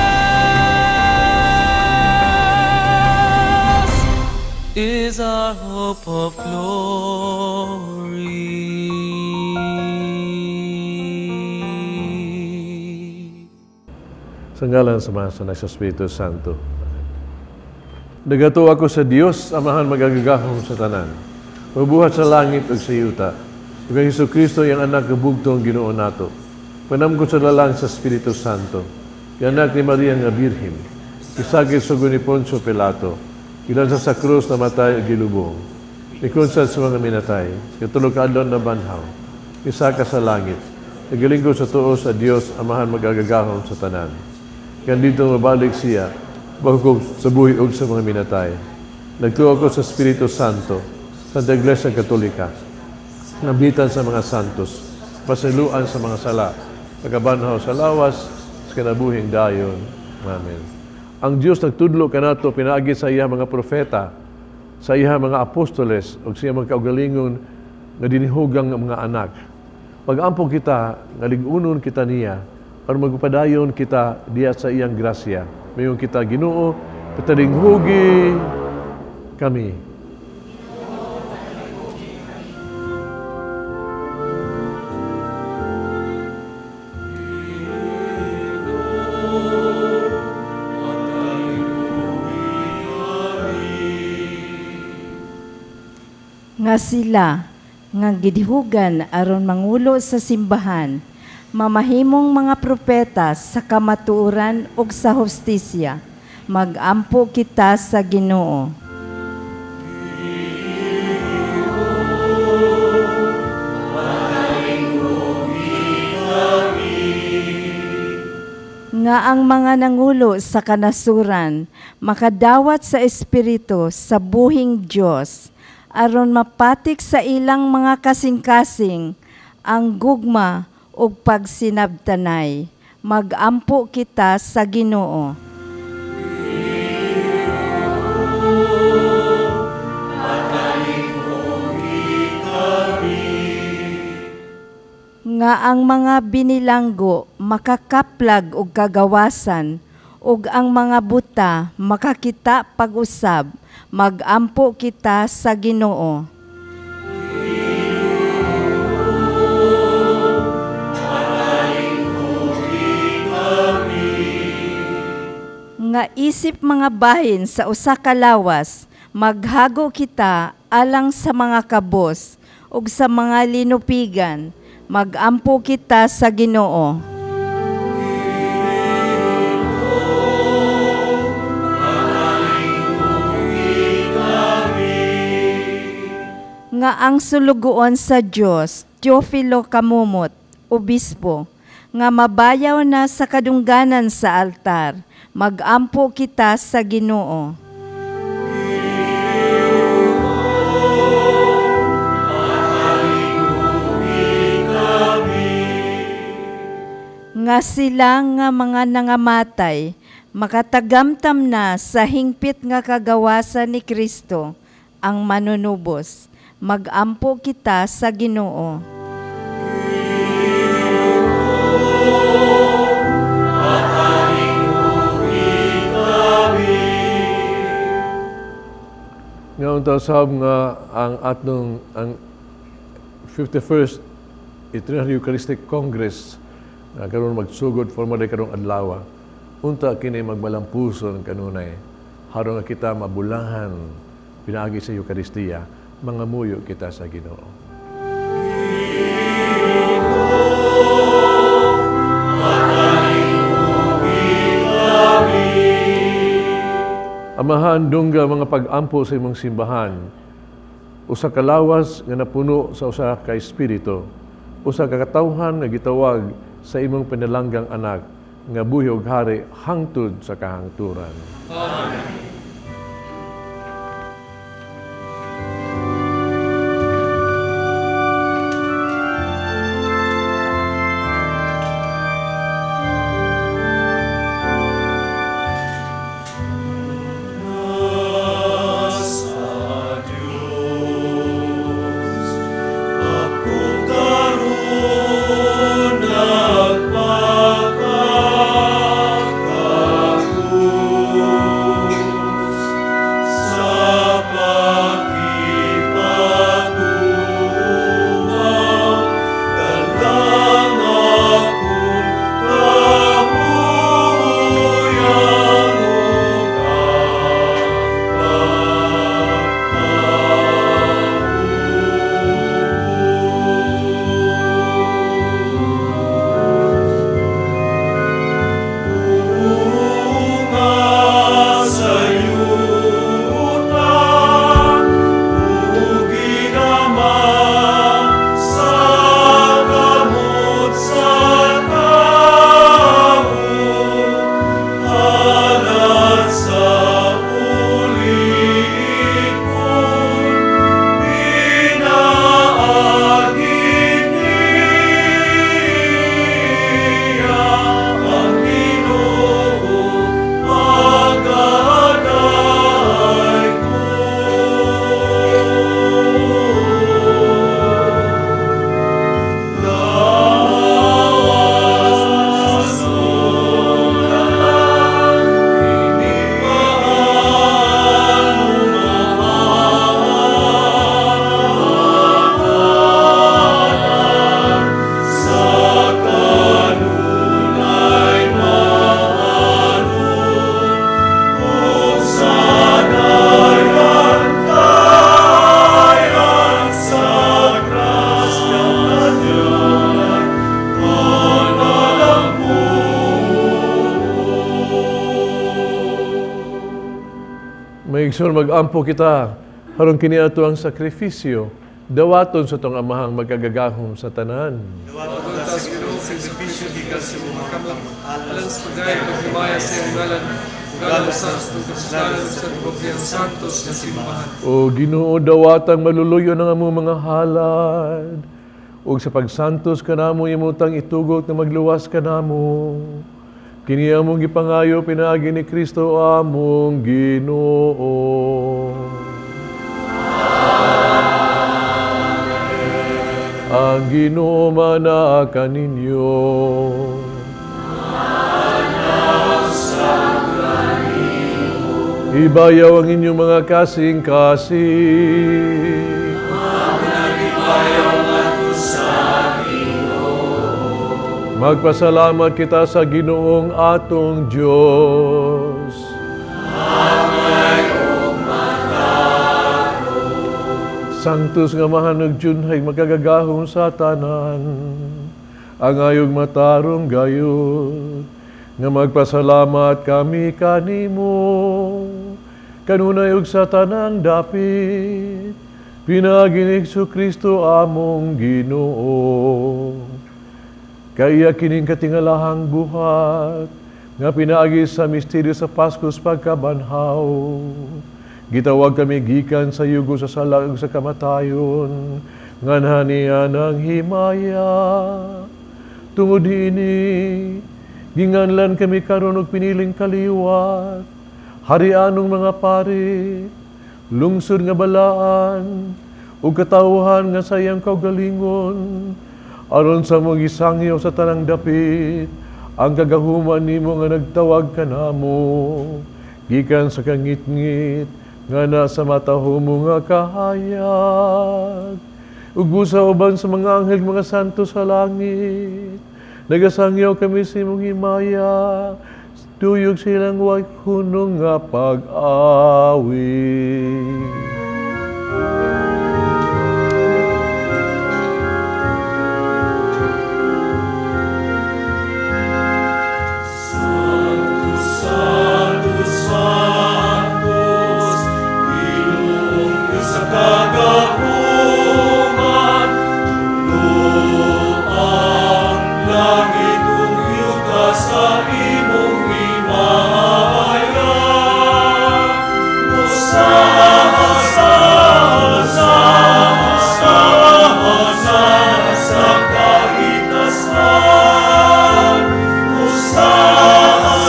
is our hope of glory. Sa ngalan sa Ama, sa Anak, sa Espiritu Santo. Nagatuo ako sa Dios, Amahan magagagahom sa tanan, mabuhat sa langit ug sa yuta. Ug ang Hesus Kristo iyang anak nga bugtong Ginoo nato. Panamgot sa lalang sa Espiritu Santo. Iyang anak ni Maria nga Birhen. Gisagit sa ni Poncio Pilato. Gilansa sa krus, namatay ug gilubong. Nikunsad sa mga minatay. Katulo ka adlaw nabanhaw. Misaka sa langit. Nagalingkod sa tuo sa Dios, Amahan magagagahom sa tanan. Kan dito mabalik siya, bago sa buhi ug sa mga minatay. Nagtuo ako sa Espiritu Santo, sa Iglesia Katolika, nabitan sa mga santos, pasaluan sa mga sala, pagkabanhaw sa lawas, sa kinabuhing dayon. Amen. Ang Dios nagtudlo kanato pinaagi sa iya mga propeta, sa iya mga apostoles, ug sa iya mga kaugalingon nga dinihugang mga anak. Pag-ampo kita, nga lig-unon kita niya, aron magpadayon kita diya sa iyang grasya. Mayon kita Ginoo, patalinghugi kami. Nga sila nga gidihugan aron mangulo sa simbahan, mamahimong mga propeta sa kamatuoran ug sa hustisya. Magampo kita sa Ginoo. Nga ang mga nangulo sa kanasuran makadawat sa espiritu sa buhing Dios, aron mapatik sa ilang mga kasing-kasing ang gugma ug pagsinabtanay. Magampo kita sa Ginoo. Nga ang mga binilanggo makakaplag og kagawasan, ug ang mga buta makakita pag-usab, magampo kita sa Ginoo. Nga isip mga bahin sa usa ka lawas, maghago kita alang sa mga kabos ug sa mga linupigan, magampo kita sa Ginoo. Nga ang sulugoon sa Dios, Teofilo Camomot, obispo, nga mabayaw na sa kadungganan sa altar, magampo kita sa Ginoo. Nga sila nga mga nangamatay, makatagamtam na sa hingpit nga kagawasan ni Kristo, ang manunubos, magampo kita sa Ginoo. Ngayon tasab nga ang atong ang 51st Itinerary Eucharistic Congress na karon magsugod formally karong adlaw. Unta kini magmalampuson kanunay haron nga kita mabulahan pinaagi sa Eukaristiya, mangamuyo kita sa Ginoo. Amahan, dungga mga pag-ampo sa imong simbahan, usa ka lawas nga napuno sa usa ka espiritu, usa ka katawhan nga gitawag sa imong pinalanggang anak nga buhi ug hari hangtod sa kahangturan. Amen. Maigsoon mag-ampo kita, aron kini ato ang sakripisyo, dawaton sa tong amahang magkagagahom sa tanan. Dawaton ta sa Ginoo sa sakripisyo gikan sa imong kamot, alang sa pagdayon paghimaya sa iyang ngalan, ug alang sa kasalan sa tibuok santos nga simbahan. O Ginoo, dawatang maluluyo ng among mga halad, ug sa pagsantos kanamo imong itugot na magluwas kanamo. Kini among gipangayo pinaagi ni Kristo among Ginoo. Amen. Ang Ginoo manaa kaninyo. Ibayaw ang inyong mga kasing-kasing. Magpasalamat kita sa Ginoong atong Diyos. Sanctus nga mahanog junhay makagagahom sa tanan, ang ayog matarong gayud, nga magpasalamat kami kanimo, kanunay ug sa tanang dapit, pinaagi ni Hesukristo among Ginoo. Kaya kining katingalahang buhat, nga pinaagi sa misteryo sa Paskos pagkabanhaw. Gitawag kami gikan sa yugo sa sala ug sa kamatayon, nganha niya ng himaya. Tungod niini, ginganlan kami karon og piniling kaliwat, harianong mga pari, lungsod nga balaan, ug katawhan nga sayang kaugalingon, aron sa mong gisangyaw sa tanang dapit, ang kagahuman nimo nga nagtawag kanamo, gikan sa kangitngit, nga nasa matahumo nga kahayag. Ug busa uban sa mga anghel mga santo sa langit, nagasangyaw kami sa imong himaya, duyog silang way hunong nga pag-awit. Sanctus, Sanctus, Sanctus, Ginoong Diyos sa kagahuman, puno ang langit ug yuta sa imong himaya. Hosana, sa sa kahitasan. Hosana,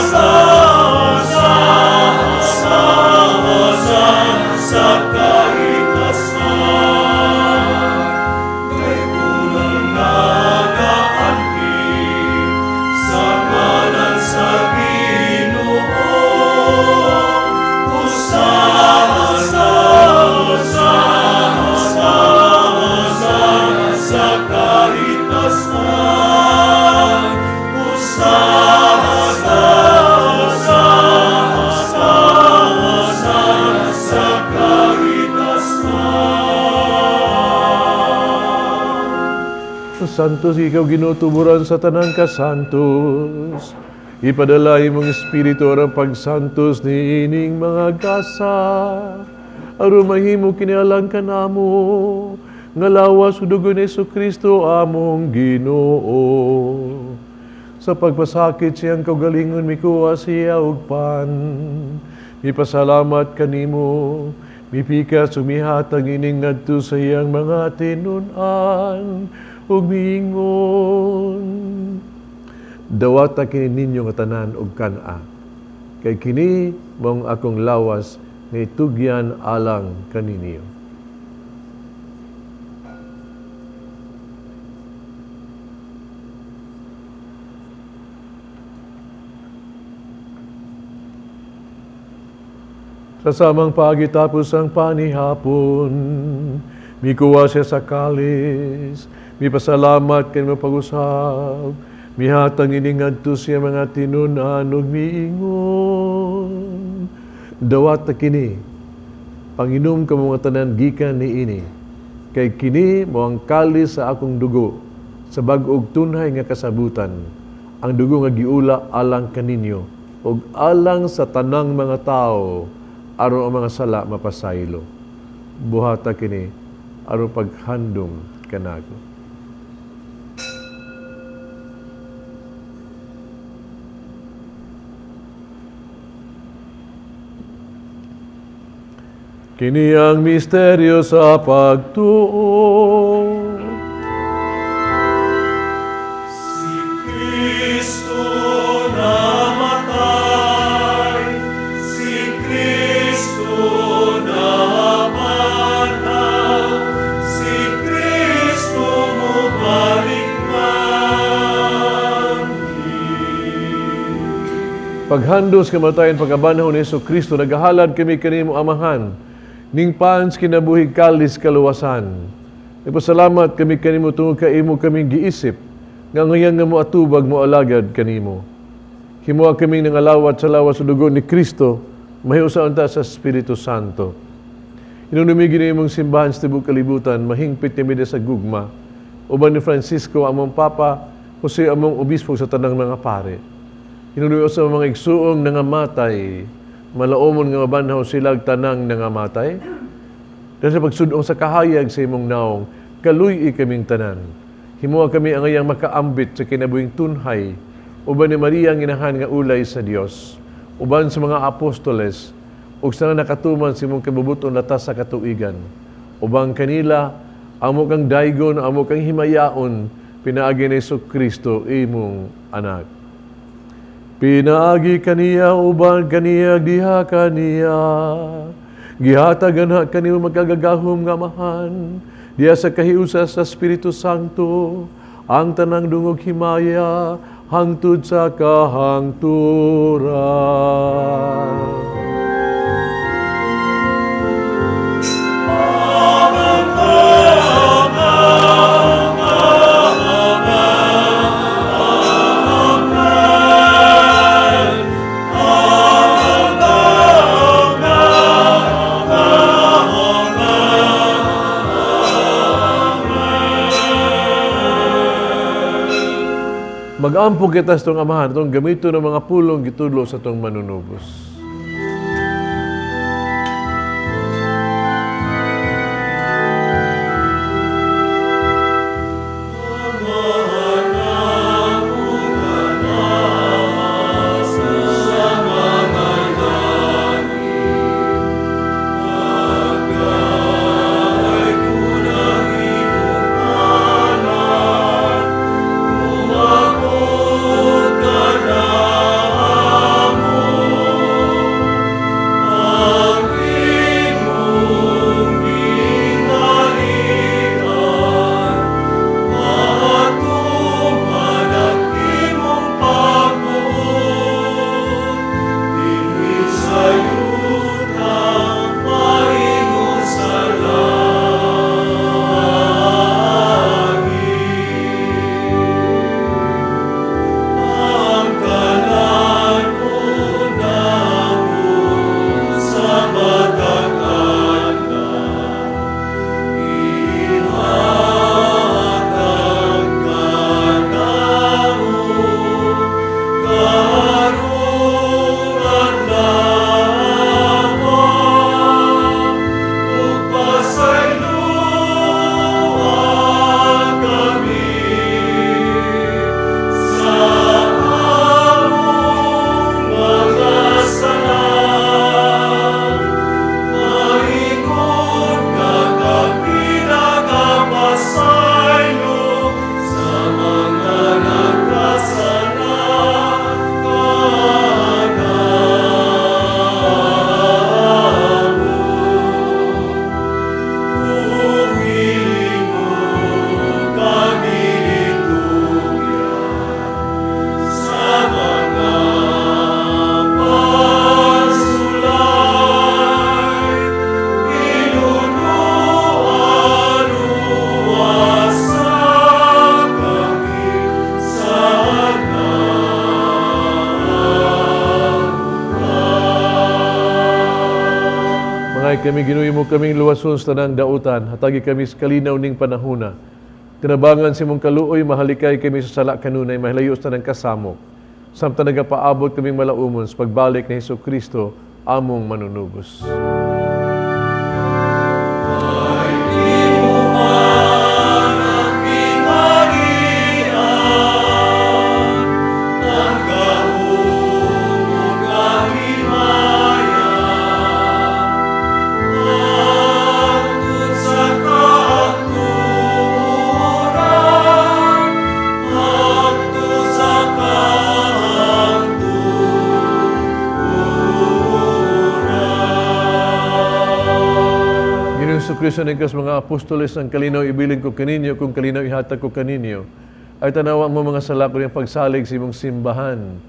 sa kahitasan. Kay unang nagaanhi sa ngalan sa Ginoo. Hosana, sa kahitasan. Hosana, sa kahitasan. Santos, ikaw ginutuburan sa tanang kasantos. Ipadala imong espiritu aron pagsantos ni ining mga gasa. Aron mahimo kini alang kanamo, nga lawas ug dugo ni Hesukristo among Ginoo. Sa pagpasakit siyang kaugalingon, mikuha siya og pan. Mipasalamat kanimo, mipikas sumihatag ining ngadto sa iyang mga tinun-an ug miingon. Dawata kini ninyo nga tanan og kan-a, kay kini maong akong lawas nga itugyan alang kaninyo. Sa samang pagitapos ang panihapon, mikuha siya sa kalis, mipasalamat kay mapag-usab, mihatang ining ngadto siya mga tinun-an ug miingon. Dawata kini, panginom kamo nga tanan gikan niini, kay kini mao ang kalis sa akong dugo, sa bag-og tunhay nga kasabutan, ang dugo nga giula alang kaninyo, ug alang sa tanang mga tawo, aron ang mga sala mapasaylo. Buhata kini aron paghandom kanako. Kini ang misteryo sa pagtuo. Si Kristo namatay, si Kristo nabanhaw, si Kristo Paghandos kamatayon pagkabanhaw ni Hesus Kristo, nagahalad kami kanimo Amahan, ning pans kinabuhi kalis kaluwasan. Nagpasalamat kami kanimo tungod kay imo kaming giisip, nga ngayon nga moatubag mo alagad kanimo. Himoa kaming nangalawat sa lawas sa dugo ni Kristo, mahiusa unta sa Espiritu Santo. Hinumdumi ni imong simbahan sa tibuok kalibutan, mahingpit kami sa gugma. Uban ni Francisco among Papa, Jose among Obispo sa tanang mga pare. Hinumdumi sa mga igsuong nangamatay, malaumon nga mabanhaw silag tanang nangamatay. Dahil sa pagsudong sa kahayag sa imong naong, kaluy-i kaming tanan. Himoa kami ang ngayang makaambit sa kinabuhing tunhay, uban ni Maria ang inahan nga ulay sa Dios, uban sa mga apostoles, ug sa nakatuman sa imong kabubuton latas sa katuigan. Ubang kanila, amo kang daygon, amo kang himayaon, pinaagi ni Hesus Kristo, imong anak. Pinaagi kaniya, uban kaniya, diha kaniya, gihatagan ha kanimo magkagagahom nga Amahan, diha sa kahiusa sa Espiritu Santo, ang tanang dungog himaya, hangtod sa kahangturan. Mag-ampo kita sa itong Amahan, itong gamito ng mga pulong gitudlo sa itong manunubos. Kami Ginoo mo kaming luwason sa tanang dautan, hatagi kami sa kalinaw ning panahuna. Tinabangan sa imong kaluoy, mahalikay kami sa sala kanunay, mahilayo sa tanang kasamok. Samtang nagapaabot kaming malaumon sa pagbalik ni Hesus Kristo, among manunubos. Kristo nagkas mga apostoles ang kalinaw ibilin ko kaninyo, kung kalinaw ihatag ko kaninyo, ay tanawa mo mga sala ko niyang pagsalig sa imong simbahan.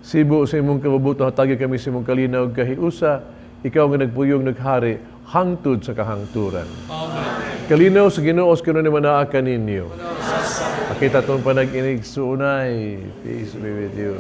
Sibo sa imong kabubuton, hatagi kami sa imong kalinaw kahiusa, ikaw nga nagpuyong naghari hangtod sa kahangturan. Amen. Kalinaw sa Ginoo sa manaa kaninyo. Pakita tong panag-inig suunay. Peace be with you.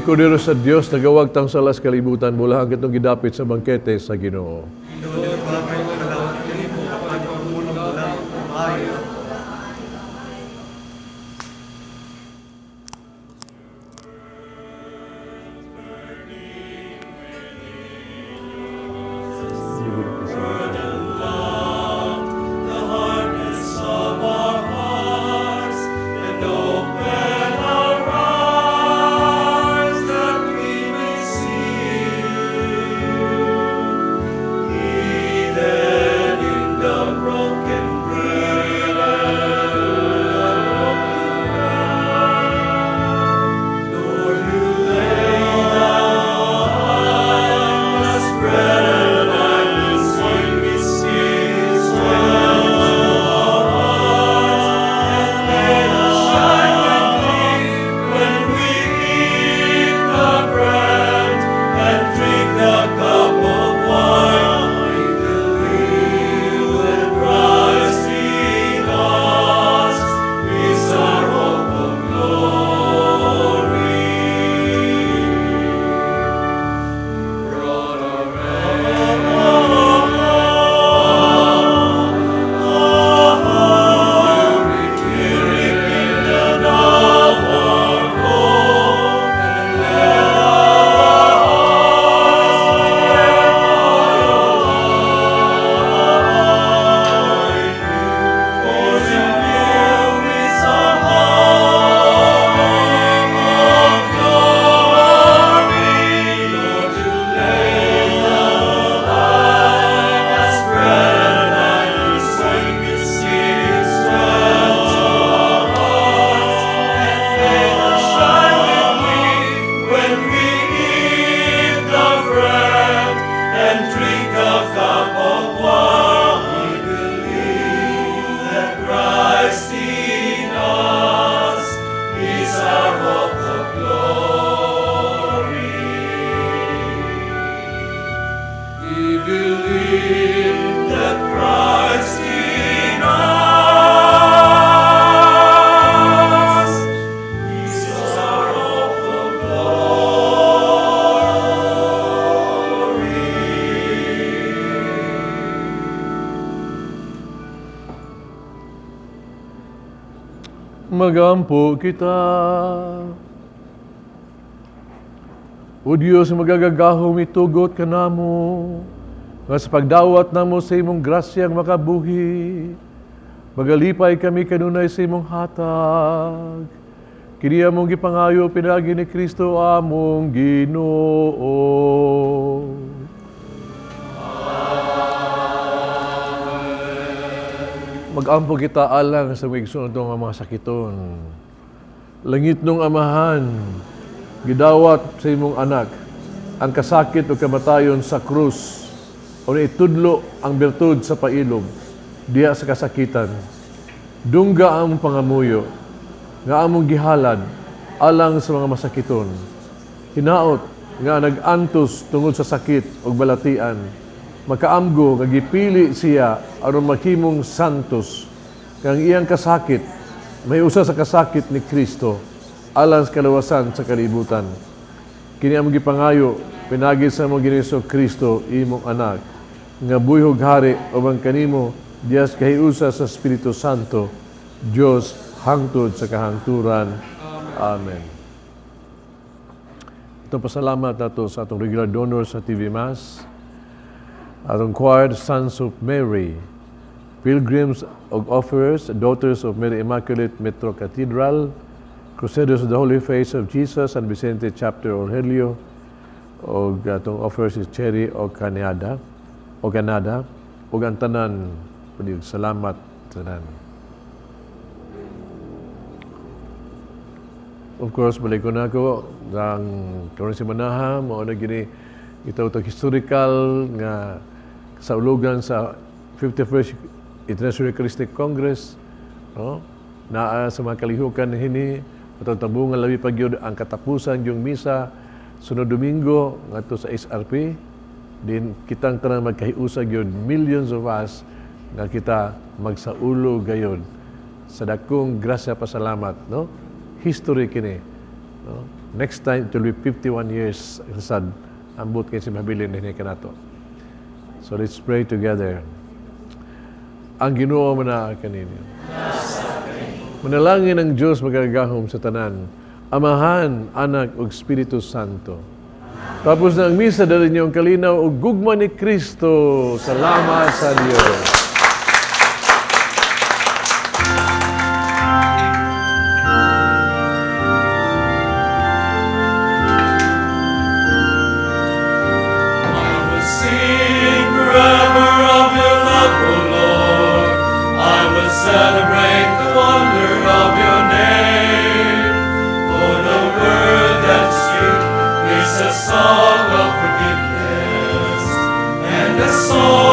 Kordero sa Dios nagawagtang salas kalibutan mula ang katong gidapit sa bangkete sa Ginoo. Magampo kita. O Diyos, magagagahom itugot ka namo, nga sa pagdawat namo sa imong grasyang makabuhi, magalipay kami kanunay sa imong hatag. Kini among gipangayo pinaagi ni Kristo among Ginoo. Mag-ampo kita alang sa mga igsoon nga mga sakiton. Langit nung Amahan, gidawat sa imong anak ang kasakit o kamatayon sa krus, o itudlo ang bertud sa pailob diha sa kasakitan. Dungga ang pangamuyo nga among gihalad alang sa mga masakiton. Hinaot nga nag-antos tungod sa sakit ug balatian, makaamgo nga gipili siya aron maghimong santos, nga ang iyang kasakit may usa sa kasakit ni Kristo alang sa kaluwasan sa kalibutan. Kini among gipangayo pinaagi sa among Ginoo Kristo, imong anak, nga buhi ug hari uban kanimo diha sa kahiusa sa Espiritu Santo, Dios hangtod sa kahangturan. Amen. Itong pasalamat nato sa atong regular donors sa TV Mass, atong choir, Sons of Mary, Pilgrims of Offerers, Daughters of Mary Immaculate Metro Cathedral, Crusaders of the Holy Face of Jesus, San Vicente Chapter Orhelio, og atong offerers is Cherry o Canada, o Canada, og ang tanan, salamat tanan. Of course, balik ko na ako ang karon si Manaha, mao na gini ito itong historical nga saulugan sa 51st International Eucharistic Congress, no? Naa sa mga kalihukan hini atong tabungan labi pa gyud ang katapusan yung misa sunod Domingo ngadto sa SRP din kitang tanan magkahiusa gyud, millions of us nga kita magsaulo gayon sa dakong grasya pasalamat, no? History kini, no? Next time it will be 51 years sad ambot kay si mabilin dinhi kanato. So let's pray together. Ang Ginoo manaa kaninyo. Manalangin ang Dios magagahom sa tanan, Amahan, Anak ug Espiritu Santo. Tapos na ang misa, dali niyo ang kalinaw ug gugma ni Kristo. Salamat sa Dios. Celebrate the wonder of your name. For the word that you speak is a song of forgiveness and a song